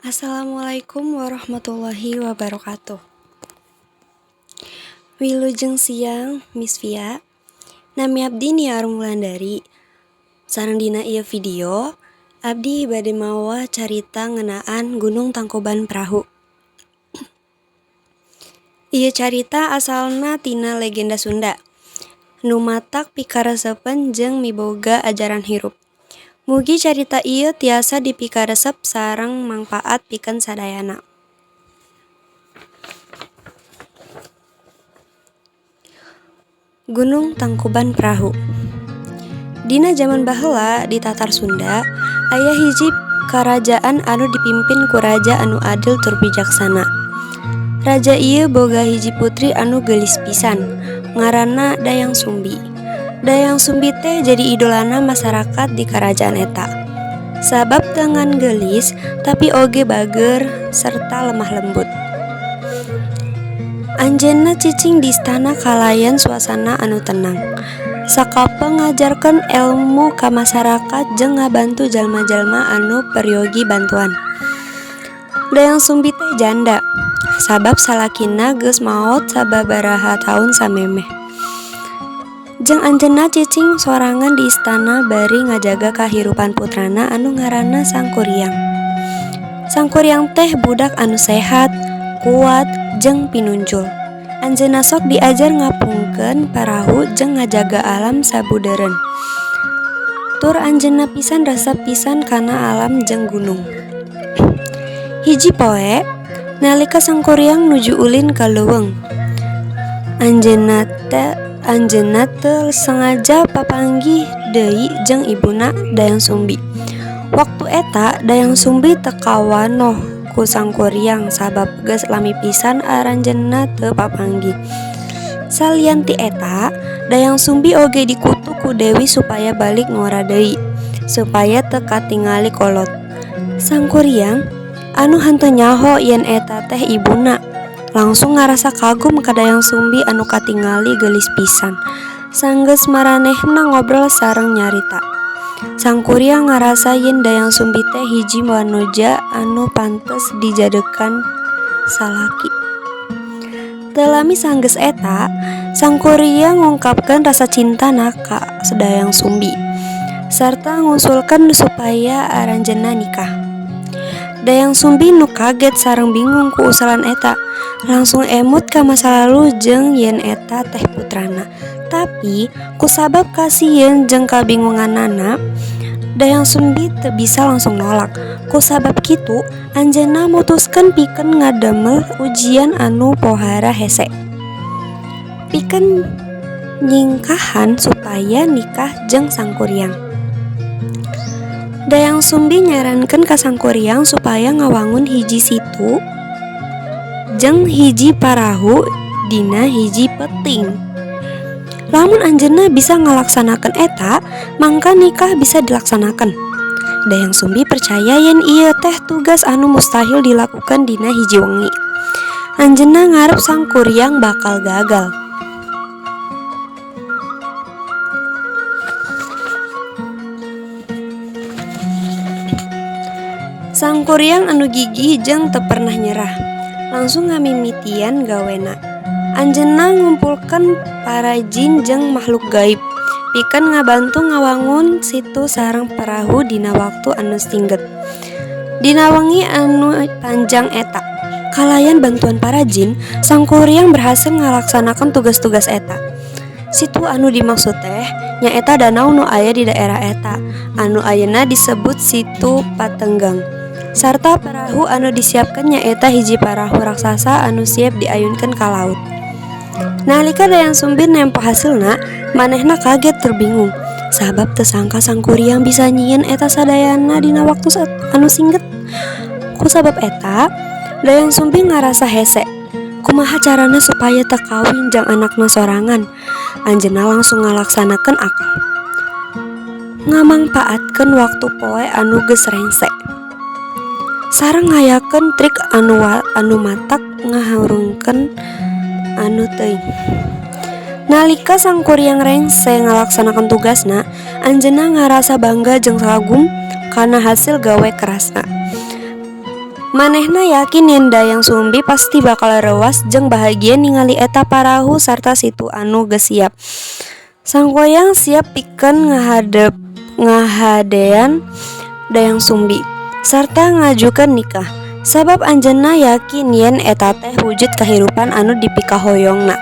Assalamualaikum warahmatullahi wabarakatuh. Wilujeng siang, Miss Via. Nami abdi Nia Arum Wulandari. Sareng dina ieu video, abdi bade mawa carita ngeunaan Gunung Tangkuban Perahu. Ieu carita asalna tina legenda Sunda. Nu matak pikaresepeun jeung miboga ajaran hirup. Mugi carita ieu tiasa dipikaresep sareng mangpaat pikeun sadayana. Gunung Tangkuban Perahu. Dina jaman baheula di Tatar Sunda, aya hiji karajaan anu dipimpin ku raja anu adil tur bijaksana. Raja ieu boga hiji putri anu geulis pisan, ngaranna Dayang Sumbi. Dayang Sumbi teh jadi idolana masyarakat di karajaan eta. Sabab teu ngan geulis, tapi oge bager serta lemah lembut. Anjeunna cicing di istana kalayan suasana anu tenang. Sakapeung ngajarkeun elmu ka masyarakat jeung ngabantu jalma-jalma anu peryogi bantuan. Dayang Sumbi teh janda, sabab salakina geus maot sababaraha taun samemeh. Jeung anjeunna cicing sorangan di istana bari ngajaga kahirupan putrana anu ngaranna Sangkuriang. Sangkuriang teh budak anu sehat, kuat, jeung pinunjul. Anjeunna sok diajar ngapungkeun parahu jeung ngajaga alam sabudeureun. Tur anjeunna pisan resep pisan kana alam jeung gunung. Hiji poe, nalika Sangkuriang nuju ulin ka leuweung, anjeunna teu sengaja papanggih deui jeung ibuna Dayang Sumbi. Waktu eta Dayang Sumbi teu kawanoh ku Sangkuriang sabab geus lami pisan aranjeunna teu papanggih. Salian ti eta, Dayang Sumbi oge dikutuk ku Dewi supaya balik ngora deui, supaya teu katingali kolot. Sangkuriang anu henteu nyaho yen eta teh ibuna, langsung ngarasa kagum ka Dayang Sumbi anu katingali geulis pisan. Sanggeus maranehna ngobrol sareng nyarita, Sangkuriang ngarasa yen Dayang Sumbi teh hiji wanoja anu pantes dijadekan salaki. Teu lami sanggeus eta, Sangkuriang ngungkapkeun rasa cintana ka Dayang Sumbi, sarta ngusulkeun supaya aranjeunna nikah. Dayang Sumbi nu kaget sareng bingung ku usulan eta, langsung emut ka masa lalu jeung yen eta teh putrana. Tapi kusabab kasieun jeung kabingunganana, Dayang Sumbi teu bisa langsung nolak. Kusabab kitu, anjeunna mutuskeun pikeun ngadamel ujian anu pohara hese, pikeun nyingkahan supaya nikah jeung Sangkuriang. Dayang Sumbi nyarankeun ka Sangkuriang supaya ngawangun hiji situ jeung hiji parahu dina hiji peuting. Lamun anjeunna bisa ngalaksanakeun eta, mangka nikah bisa dilaksanakeun. Dayang Sumbi percaya yen ieu teh tugas anu mustahil dilakukan dina hiji wengi. Anjeunna ngarep Sangkuriang bakal gagal. Sangkuriang anu gigih jeung teu pernah nyerah, langsung ngamimitian gawena. Anjeunna ngumpulkeun para jin jeung makhluk gaib, pikeun ngabantu ngawangun situ sareng parahu dina waktu anu singget. Dina wengi anu panjang eta, kalayan bantuan para jin, Sangkuriang berhasil ngalaksanakeun tugas-tugas eta. Situ anu dimaksud teh nyaeta danau nu aya di daerah eta, anu ayeuna disebut Situ Patenggang. Sarta parahu anu disiapkeun nyaeta hiji parahu raksasa anu siap diayunkeun ka laut. Nalika Dayang Sumbi nempo hasilna, manehna kaget tur bingung, sabab teu sangka Sangkuriang bisa nyieun eta sadayana dina waktu anu singget. Kusabab eta, Dayang Sumbi ngarasa hese. Kumaha carana supaya teu kawin jeung anakna sorangan? Anjeunna langsung ngalaksanakeun akal, ngamangpaatkeun waktu poe anu geus rengse, sareng ngayakeun trik anu matak ngahurungkeun anu teuing. Nalika Sangkuriang rengse ngalaksanakeun tugasna, anjeunna ngarasa bangga jeung kagum kana hasil gawe kerasna. Manehna yakin yen Dayang Sumbi pasti bakal reuwas jeung bahagia ningali eta parahu sarta situ anu geus siap. Sangkuriang siap pikeun ngahadean Dayang Sumbi sarta ngajukeun nikah, sabab anjeunna yakin yen eta teh wujud kahirupan anu dipikahoyongna.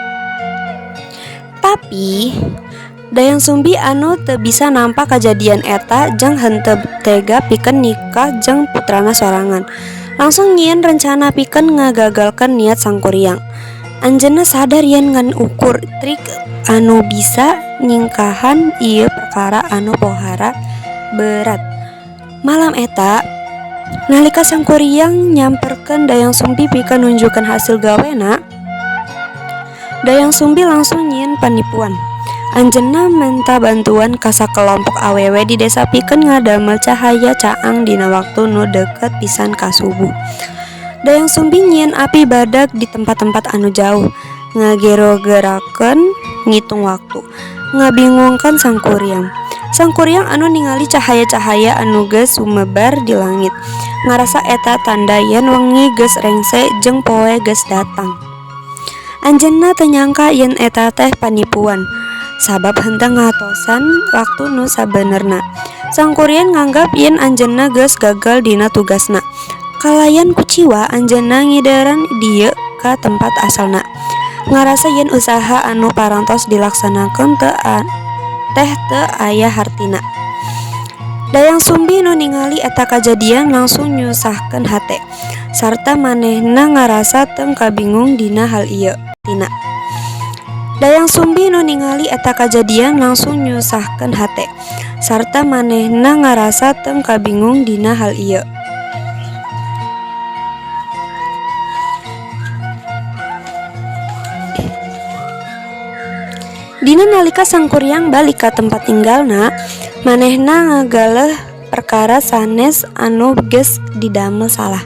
Tapi Dayang Sumbi anu teu bisa nampa kajadian eta jeung henteu tega pikeun nikah jeung putrana sorangan, langsung nyieun rencana pikeun ngagagalkeun niat Sangkuriang. Anjeunna sadar yen ngan ukur trik anu bisa nyingkahan ieu perkara anu pohara beurat. Malam eta, nalika Sangkuriang nyamperkeun Dayang Sumbi pikeun nunjukkeun hasil gawena, Dayang Sumbi langsung nyieun panipuan. Anjeunna menta bantuan ka sakelompok awewe di desa pikeun ngadamel cahaya caang dina waktu nu deukeut pisan ka subuh. Dayang Sumbi nyieun api badag di tempat-tempat anu jauh, ngagero-gerakeun ngitung waktu, ngabingungkeun Sangkuriang. Sangkuriang anu ningali cahaya-cahaya anu geus sumebar di langit, ngarasa eta tanda yen wengi geus rengse jeung poe geus datang. Anjeunna teu nyangka yen eta teh panipuan, sabab henteu ngatosan waktu nu sabenerna. Sangkuriang nganggap yen anjeunna geus gagal dina tugasna. Kalayan kuciwa anjeunna ngideran dieu ka tempat asalna. Ngarasa yen usaha anu parantos dilaksanakeun teh teu aya hartina. Dayang Sumbi nu ningali eta kajadian langsung nyusahkeun hate, sarta manehna ngarasa teu kabingung dina hal ieu. Tina. Dayang Sumbi nu ningali eta kajadian langsung nyusahkeun hate, sarta manehna ngarasa teu kabingung dina hal ieu. Dina nalika Sangkuriang balik ka tempat tinggalna, manehna ngagaleuh perkara sanes anu geus didamel salah.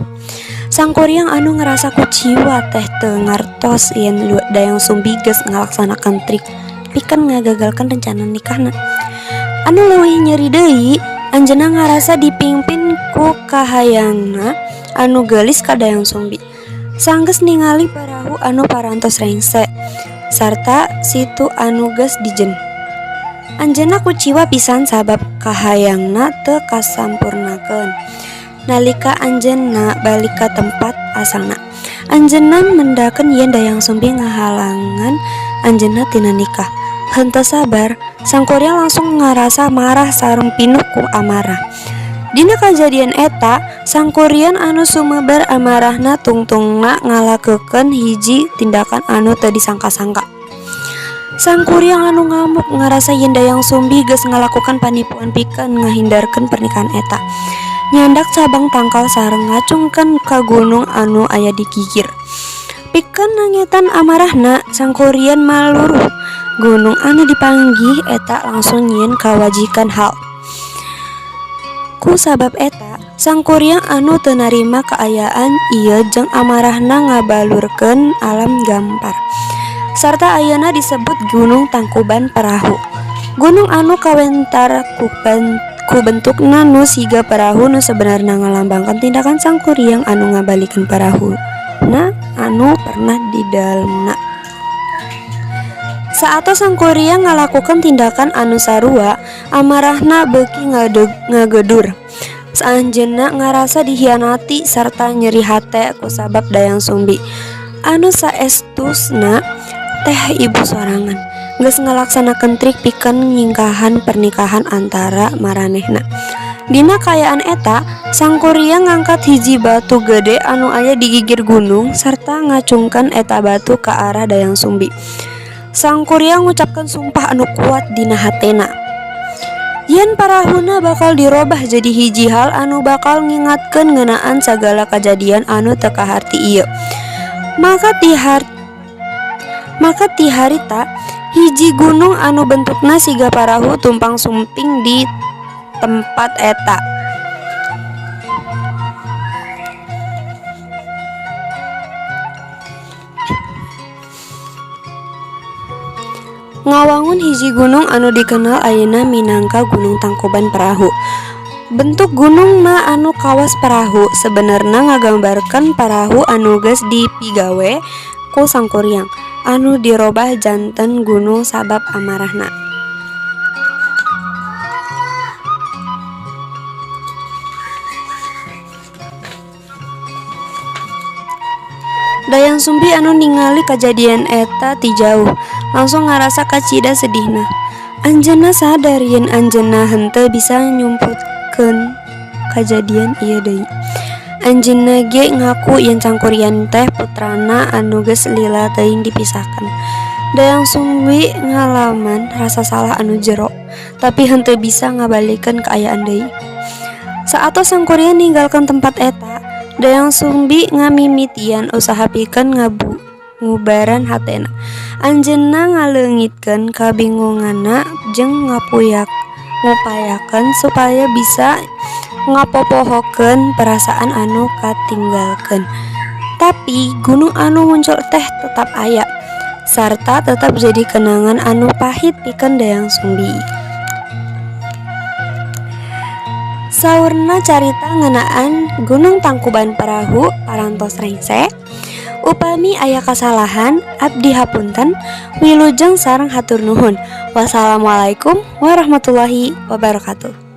Sangkuriang anu ngarasa kuciwa teh teu ngartos yen Dayang Sumbi geus ngalaksanakeun trik pikeun ngagagalkeun rencana nikahna. Anu leuwih nyeri deui, anjeunna ngarasa dipingpin ku kahayangna anu geulis ka Dayang Sumbi. Sanggeus ningali parahu anu parantos rengse sarta situ anu geus dijen. Anjeunna kuciwa pisan sabab kahayangna teu kasampurnakeun. Nalika anjeunna balik ka tempat asalna, anjeunna mendakeun yen Dayang Sumbi ngahalangan anjeunna tina nikah. Henteu sabar, Sangkuriang langsung ngarasa marah sareng pinuh ku amarah. Dina kajadian eta, Sangkuriang anu sumebar amarahna tungtungna ngalakukeun hiji tindakan anu teu disangka-sangka. Sangkuriang anu ngamuk ngarasa yen Dayang Sumbi geus ngalakukan panipuan pikeun ngahindarkeun pernikahan eta. Nyandak cabang tangkal sareng ngacungkeun ka gunung anu aya di gigir. Pikeun nangetan amarahna, Sangkuriang maluruh. Gunung anu dipanggih eta langsung nyieun kawajikan hal. Ku sabab eta, Sangkuriang anu teu narima kaayaan ieu jeung amarahna ngabalurkeun alam gampar. Sarta ayeuna disebut Gunung Tangkuban Parahu. Gunung anu kawentar ku bentukna nu siga parahu nu sebenarna ngalambangkeun tindakan Sangkuriang anu ngabalikeun parahuna anu pernah didalemna. Saatos Sangkuriang ngalakukeun tindakan anu sarua, amarahna beuki ngagedur. Anjeunna ngarasa dihianati sarta nyeri hate kusabab Dayang Sumbi anu saestusna teh ibu sorangan geus ngalaksanakeun trik pikeun nyingkahan pernikahan antara maranehna. Dina kaayaan eta, Sangkuriang ngangkat hiji batu gede anu aya di gigir gunung sarta ngacungkeun eta batu ka arah Dayang Sumbi. Sangkuriang ngucapkeun sumpah anu kuat dina hatena yen parahuna bakal dirobah jadi hiji hal anu bakal ngingatkeun ngeunaan sagala kajadian anu teu kaharti ieu. Maka ti harita hiji gunung anu bentukna siga parahu tumpang sumping di tempat eta. Ngawangun hiji gunung anu dikenal ayeuna minangka Gunung Tangkuban Perahu. Bentuk gunungna anu kawas parahu sebenarna ngagambarkeun parahu anu geus dipigawe ku Sangkuriang anu dirobah janten gunung sabab amarahna. Dayang Sumbi anu ningali kajadian eta ti jauh langsung ngarasa kacida sedihna. Anjeunna sadar yen anjeunna henteu bisa nyumputkeun kajadian ieu deui. Anjeunna ge ngaku yen Sangkuriang teh putrana anu geus lila teuing dipisahkeun. Dayang Sumbi ngalaman rasa salah anu jero, tapi henteu bisa ngabalikeun kaayaan deui. Saatos Sangkuriang ninggalkeun tempat eta, Dayang Sumbi ngamimitian usaha pikeun ngubaran hatena. Anjeunna ngaleungitkeun kabingunganna jeung ngupayakeun supaya bisa ngapopohokeun perasaan anu katinggalkeun. Tapi gunung anu muncul teh tetap aya sarta tetap jadi kenangan anu pahit pikeun Dayang Sumbi. Saurna carita ngeunaan Gunung Tangkuban Parahu parantos rengse. Upami aya kasalahan abdi hapunten. Wilujeng sareng hatur nuhun. Wassalamualaikum warahmatullahi wabarakatuh.